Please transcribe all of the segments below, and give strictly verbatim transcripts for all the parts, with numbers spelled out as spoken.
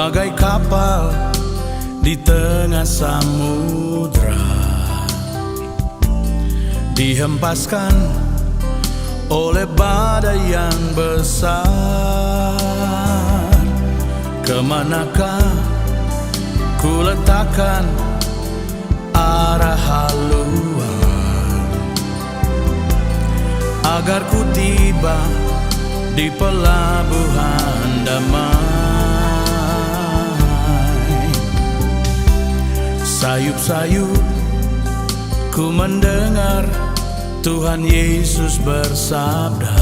Bagai kapal di tengah samudra, dihempaskan oleh badai yang besar. Kemanakah ku letakkan arah haluan, agar ku tiba di pelabuhan damai. Sayup-sayup ku mendengar Tuhan Yesus bersabda,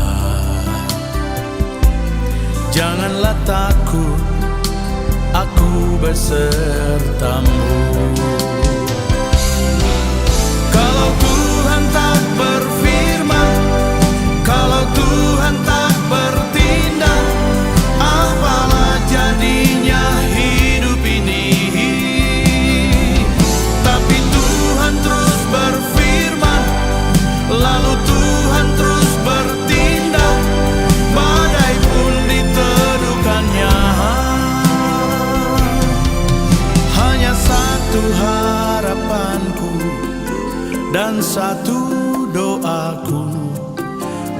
"Janganlah takut, Aku besertamu." Kalau Tuhan tak berfirman, kalau Tuhan tak bertindak, apalah jadinya hidup ini? Tapi Tuhan terus berfirman, lalu Tuhan terus bertindak, badai pun diteduhkannya. Hanya satu harapanku dan satu doaku,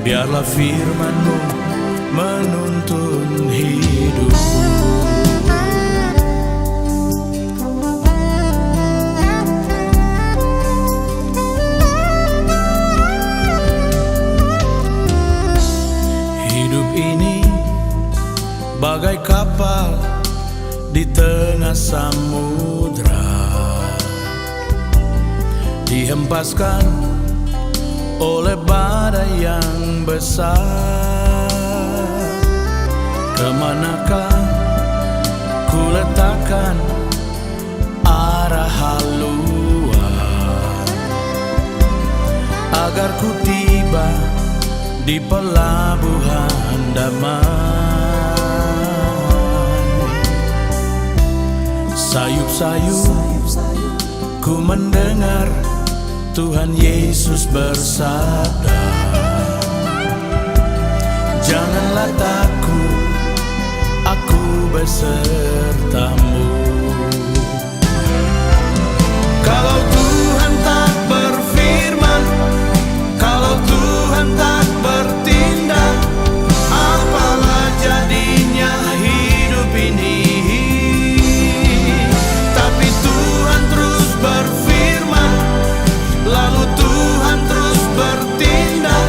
biarlah firman-Mu menuntun hidupku. Hidup ini bagai kapal di tengah samudra, dihempaskan oleh badai yang besar. Kemanakah ku letakkan arah haluan, agar ku tiba di pelabuhan damai? Sayup-sayup ku mendengar Tuhan Yesus bersabda, "Janganlah takut, Aku besertamu." Kalau Tuhan tak berfirman, kalau Tuhan tak bertindak, apalah jadinya hidup ini? Tapi Tuhan terus berfirman, lalu Tuhan terus bertindak,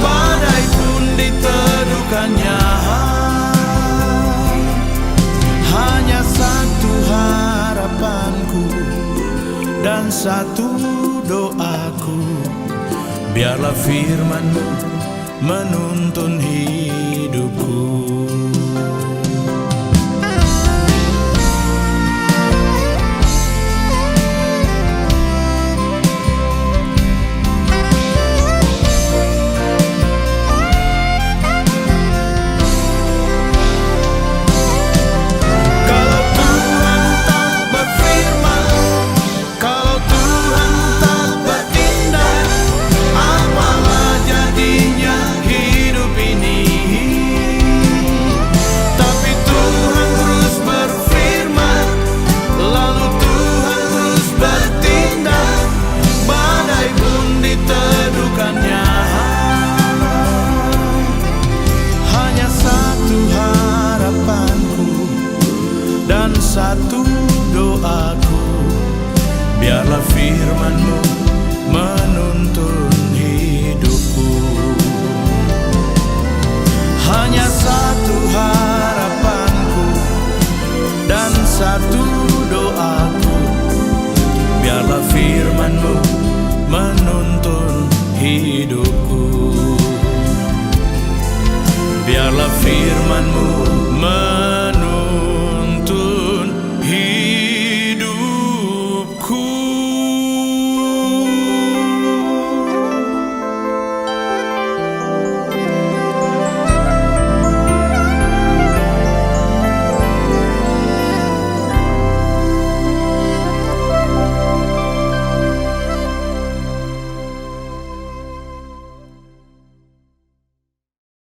badai pun diteduhkannya. Hanya satu harapanku dan satu doaku, biarlah firman-Mu menuntun hidupku.